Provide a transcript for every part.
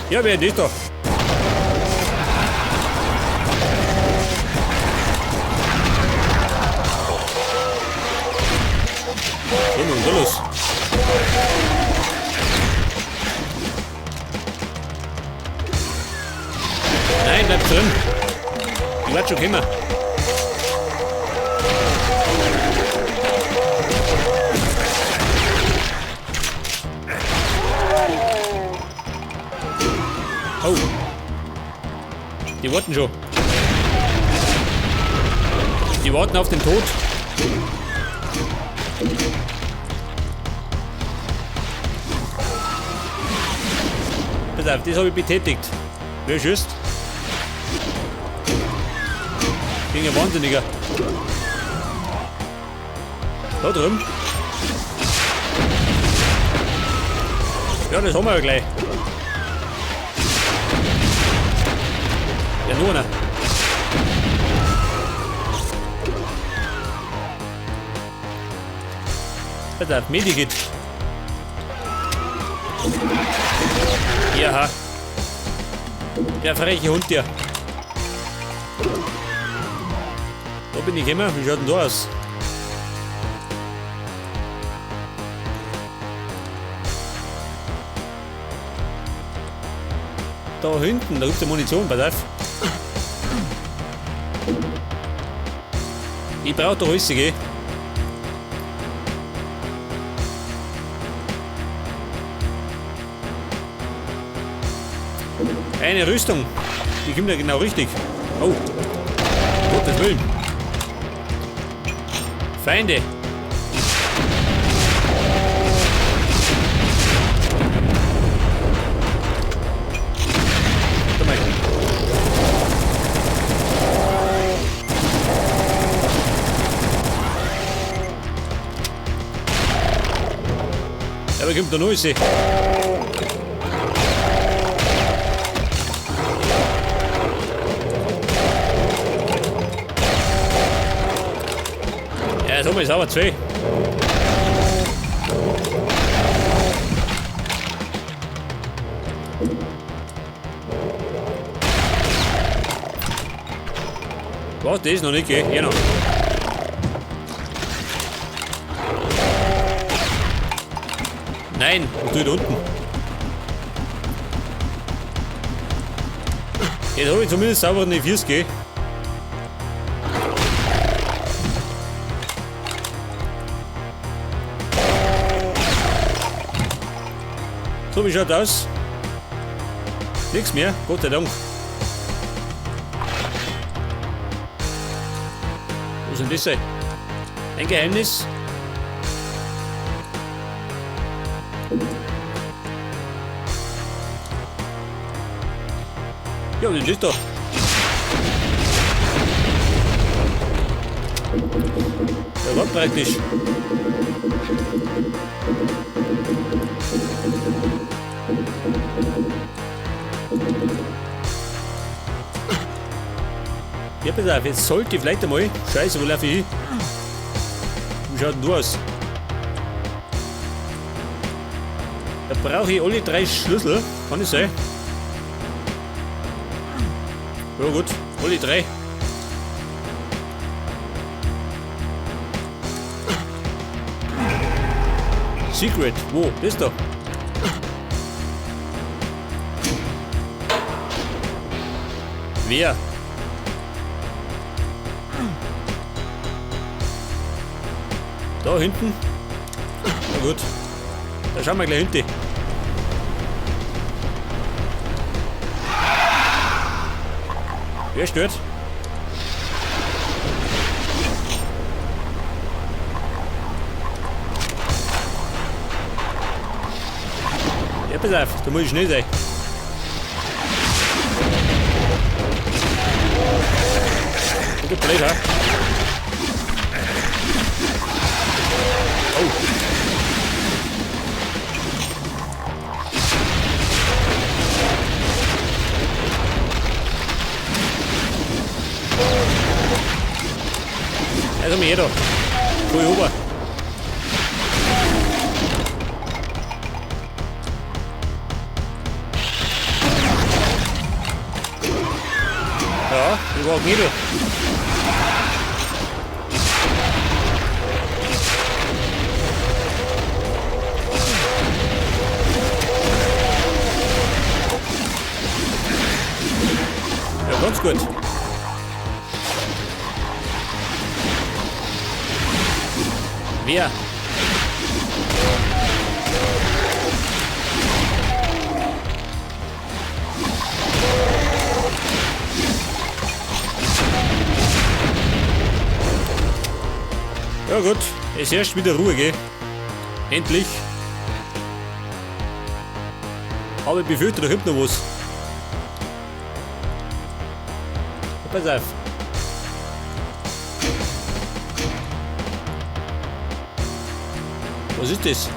Ja, wer ist das da? So, nun, da los. Nein, bleib drin. Ich warte schon kommen. Oh. Die warten schon. Die warten auf den Tod. Pass auf, das habe ich betätigt. Wer schießt? Bin ja Wahnsinniger. Da drüben. Ja, das haben wir ja gleich. Ja, nur einer. Pass auf, Medikit. Ja. Der freche Hund, der. Da bin ich immer. Wie schaut denn da aus? Da hinten, da gibt es ja Munition, pass auf. Ich brauche doch alles, gell? Eine Rüstung. Die kommt ja genau richtig. Oh. Gottes Willen. Feinde. Warte mal. Ja, aber kommt da noch alles. Ja, jetzt haben wir es aber zwei. Was, das ist noch nicht, gell? Hier noch. Nein, was tue ich da unten? Jetzt habe ich zumindest sauber eine 40, gell? So, wie schaut aus? Nichts mehr, Gott sei Dank. Was ist denn das? Ein Geheimnis? Ja, was ist das da? Ja, war praktisch. Ja, pass auf, jetzt sollte ich vielleicht einmal. Scheiße, wo laufe ich hin? Wie schaut denn du aus? Da brauche ich alle drei Schlüssel. Kann das sein? Ja gut, alle drei. Secret, wo? Das da. Wer? Da hinten? Na gut. Da schauen wir gleich hinten. Wer stört? Ja, pass auf, da muss ich schnell sein. Das ist blöd, ha? Oh. Also mir da. Voll rüber. Ja, ich war Gnädel. Ja, ganz gut. Wer? Ja gut, es herrscht wieder Ruhe, gell? Endlich. Aber ich befürchte, da kommt noch was. Pass auf. Was ist das?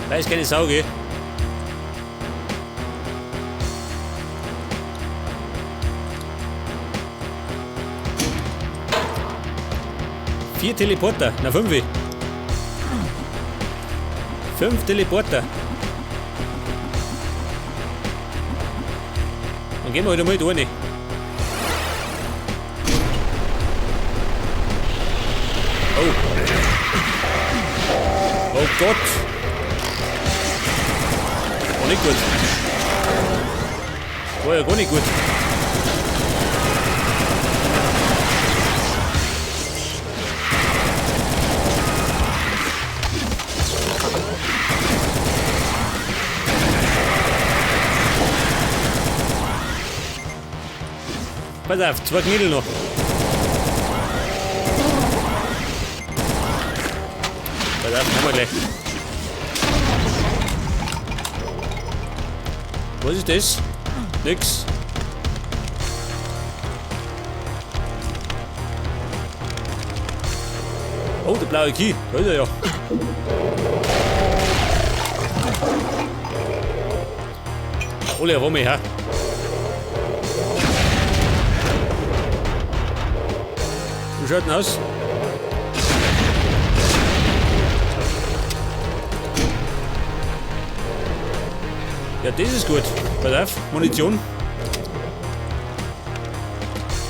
Weiß keine Sau, gell? 4 Teleporter, na 5. 5 Teleporter. Dann gehen wir halt einmal da rein. Oh. Oh Gott. War nicht gut. War ja gar nicht gut. Pass auf, 2 Knädel noch. Pass auf, haben wir gleich. Was ist das? Nix. Oh, der blaue Key. Da ist er ja. Alle auf einmal, ha? Wie schaut denn aus? Ja, das ist gut. Pass auf, Munition.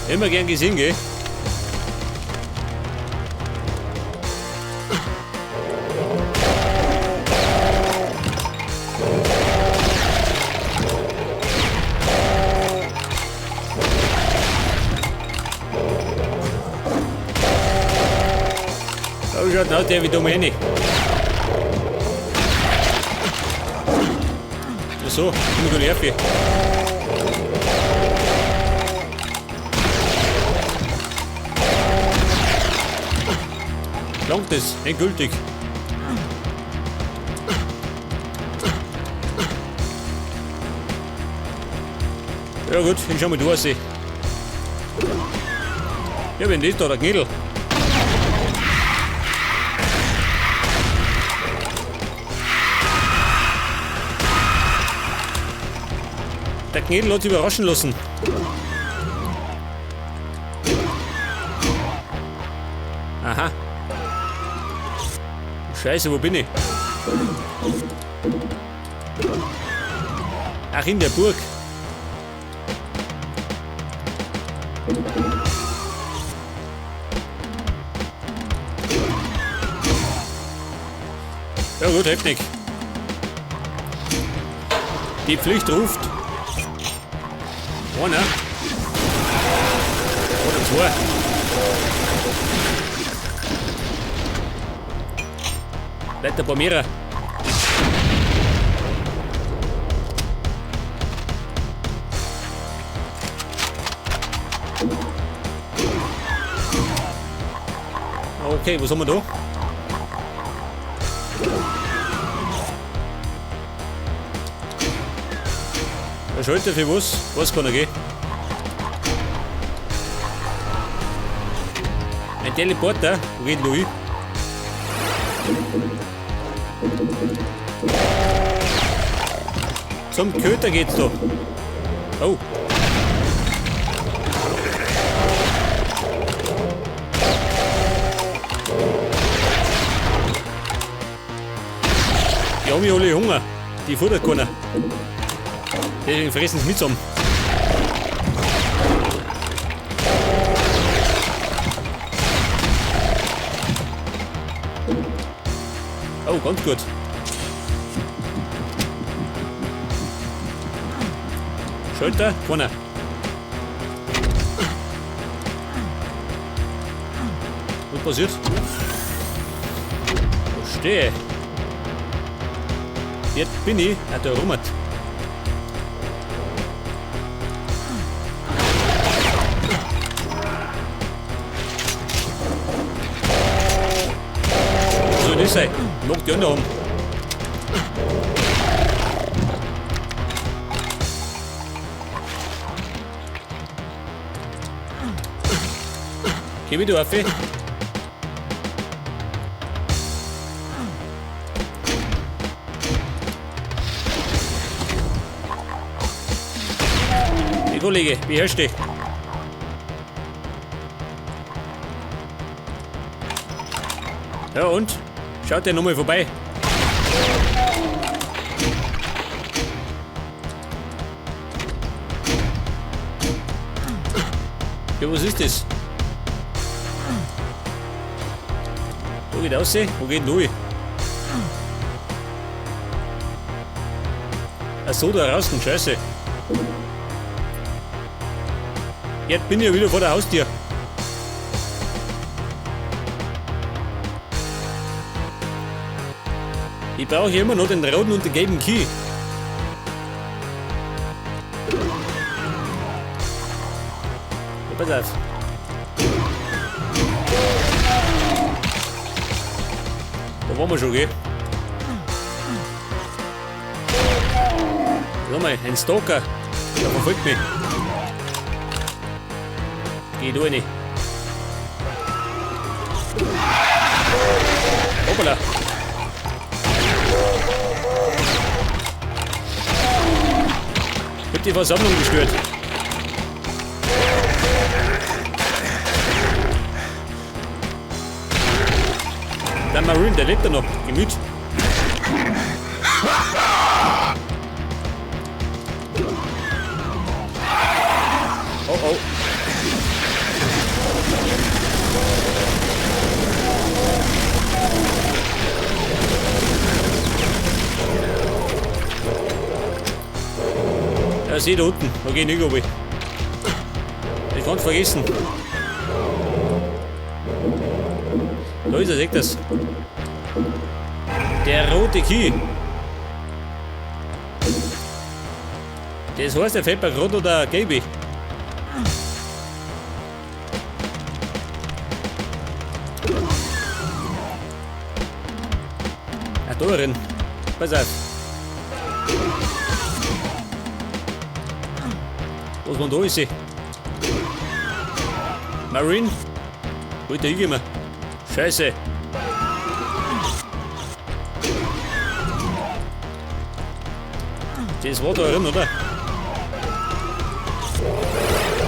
Immer gern gesehen, gell? Da schaut aus, der wieder rein. Ach so, immer gut nervig. Langt das? Endgültig. Ja gut, ich schau mal durch. Ja, wenn das da, der Knädel. Der Knädel hat sich überraschen lassen. Aha. Scheiße, wo bin ich? Ach, in der Burg. Ja gut, heftig. Die Pflicht ruft. Einer. Oder zwei. Vielleicht ein paar mehr. Okay, was haben wir da? Der Schalter für was? Was kann er gehen? Ein Teleporter? Wo geht denn da hin? Zum Köter geht's da. Oh. Die haben ja alle Hunger. Die futtert keiner. Deswegen fressen sie mit zusammen. Oh, ganz gut. Schalter, keiner. Was passiert? Verstehe. Jetzt bin ich. Ah, da rummert. Soll das sein? Mag die anderen haben. Geh wieder auf. Die Kollege, beherrsch dich. Ja und? Schaut der nochmal vorbei. Ja, was ist das? Da geht raus, wo geht denn durch? Ach so, da draußen, scheiße. Jetzt bin ich ja wieder vor der Haustür. Ich brauche immer noch den roten und den gelben Key. Ja, pass auf. Da waren wir schon, gell? Schau mal, ein Stalker. Der verfolgt mich. Geh da rein. Hoppala. Ich hab die Versammlung gestört. Der Marine, der lebt ja noch. Gemüt. Oh oh. Ja, sieh da unten. Da geh ich nicht runter. Ich kann's vergessen. Da ist er, seht das. Der rote Key. Das heißt, der fällt bei rot oder gelbe. Ah, da drin. Pass auf. Was man da ist? Marine? Wo ist der hingekommen? Scheiße. Das war da drin, oder?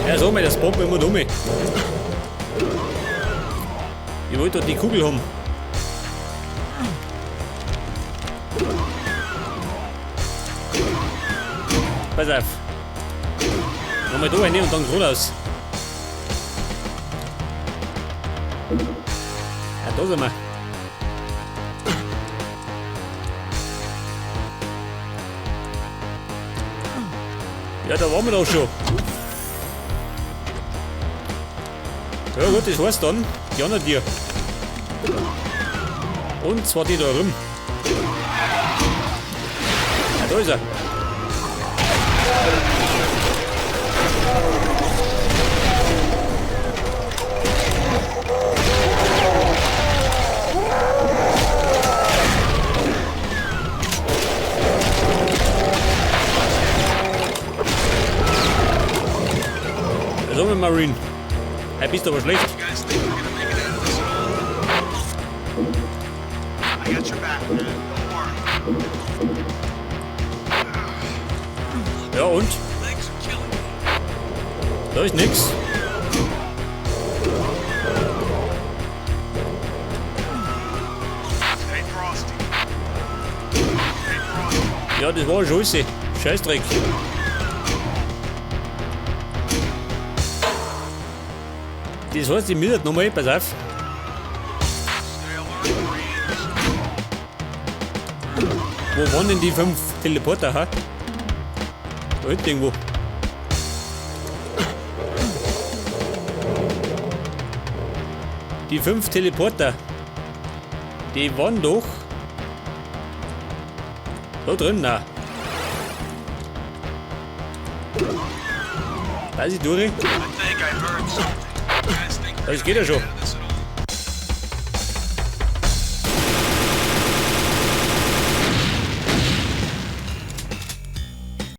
Ja, so mal, das pompt immer um. Ich wollte doch die Kugel haben. Pass auf. Nochmal da rein und dann geradeaus. Ja, da sind wir. Ja, da waren wir doch schon. Ja gut, das war's dann. Die anderen Tier. Und zwar die da rum. Ja, da ist er. Also, Marine. Hey, bist du aber schlecht. Ja und? Da ist nix. Ja, das war Scheiße. Scheißdreck. Das heißt, ich muss nochmal, pass auf. Wo waren denn die 5 Teleporter, ha? Da hinten irgendwo. Die 5 Teleporter. Die waren doch da drin, na. Weiß ich durch? Das geht ja schon.